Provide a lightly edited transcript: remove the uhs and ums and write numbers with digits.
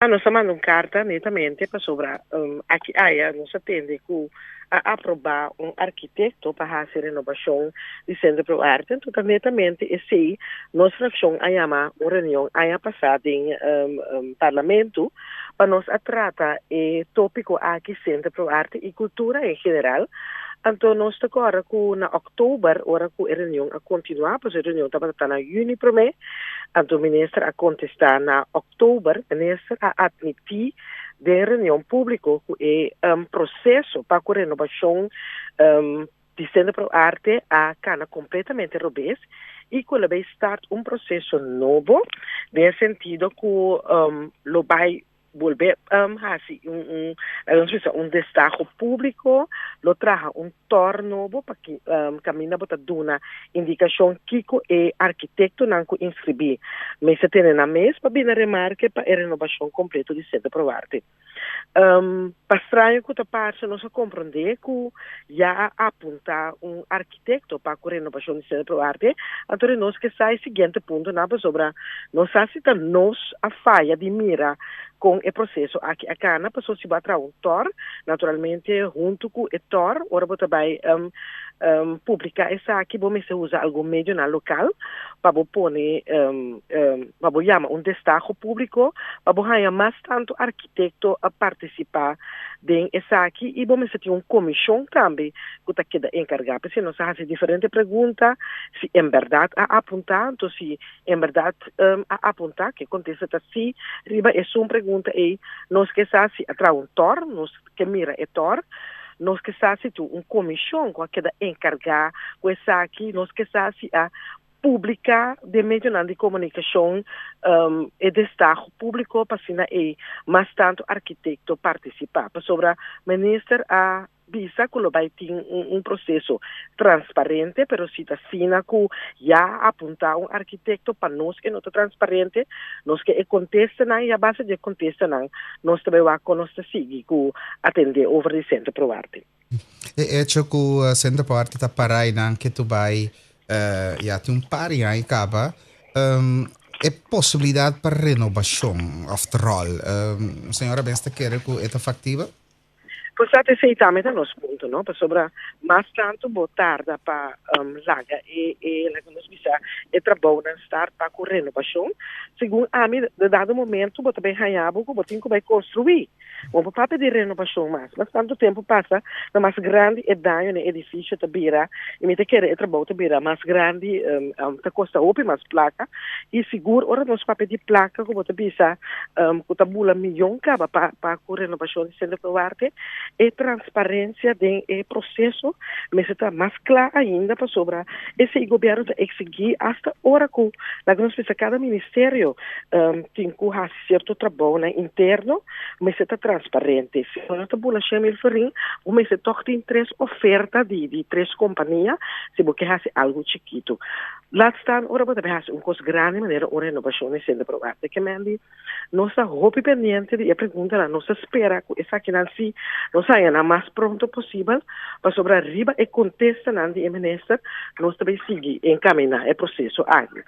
Nos a manda un karta netamente pasobra aki aya nos a tende ku a aprobá un arkitekto pa hasi renobashon di Sentro Pro Arte. Anto ta netamente esei nos frakshon a yama un reunion aña pasá den Parlamento pa nos a trata e tópiko aki, Sentro Pro Arte i kultura en general. Anto nos ta kòrda ku na òktober ora ku e reunion a kontinuá, pasobra e reunion tabata ta na yüni promé, anto minister a kontestá na òktober, minister a atmití den reunion públiko ku e proseso pa ku renobashon di Sentro Pro Arte a kana kompletamente robes i ku lo bay start un proseso nobo den e sentido ku lo bay bolbe hasi un un laga nos bisa un destaho públiko, lo traha un tòr nobo pa ki kaminda bo ta duna indikashon kiko e arkitektonan ku inskribí mester tene nan mes pa bini remarke pa e renobashon kompleto di Sentro Pro Arte. Pa straño ku ta parse nos a komprondé ku ya a apuntá un arkitekto pa ku renobashon di Sentro Pro Arte, anto di nos ke sa e siguiente puntonan pasobra nos sa si ta nos a faya di mira kon e proseso aki a kana, pasobra si bo a traha un tòr, naturalmente huntu ku e tòr ora bo ta bai publiká esaki bo mester usa algun medionan lokal pa bo pone pa bo yama un destaho públiko pa bo haña mas tantu arkitekto a partisipá den esaki i bo mester tin un komishon tambe ku ta keda enkargá. P'esei nos a hasi diferente pregunta si en bèrdat a apuntá, anto si en bèrdat a apuntá, ke kontesta ta sí riba esun pregunta ei. Nos ke sa si a traha un tòr, nos ke mira e tòr, nos ke sa si tin un komishon ku a keda enkargá ku esaki, nos ke sa si a publiká den medionan di komunikashon e destaho públiko pa asina ei mas tantu arkitekto partisipá. Pasobra minister a bisa ku lo bai tin un proseso transparente, pero si ta asina ku ya a apuntá un arkitekto pa nos e no ta transparente, nos ke e kontestanan i a base di e kontestanan nos ta bai wak kon nos ta sigui ku atendé over di Sentro Pro Arte. E echo ku Sentro Pro Arte ta pará einan ke tu bai ya tin un par di aña kaba, e posibilidat pa renobashon òf ròl, señora Bens ta kere ku e ta faktibel? Pues sa esei tambe ta nos punto, no? Pasobra mas tantu bo tarda pa laga e, e laga nos bisa, e trabounan start pa ku renobashon, segun ami, de dado momento bo ta bay haña bo ku bo tin ku bay konstruí. Bo por papia di renobashon mas. Mas tantu tempu pasa, ta mas grandi e daño na e edifisio ta bira, i mi ta kere e trabou ta bira mas grandi, ta kosta hopi mas plaka. I sigur ora nos papia di plaka ku bo ta bisa ku ta bula miyon kaba pa pa ku renobashon di Sentro Pro Arte, e transparensia den e proseso mester ta mas kla ainda pasobra esei gobièrnu ta eksigí asta ora ku laga nos bisa kada ministerio tin ku hasi sierto trabounan interno mester ta transparente. Si bo no ta bula 100,000 florin bo mester tòg tin tres oferta di di tres kompania si bo ke hasi algu chikitu. Laat staan ora bo ta bay hasi un kos grandi manera un renobashon di Sentro Pro Arte. Ke men di nos ta hopi pendiente di e preguntanan, nos ta spera ku esakinan si nos haña nan mas pronto posibel pasobra riba e kontestanan di e minister nos ta bay sigui enkaminá e proseso aki.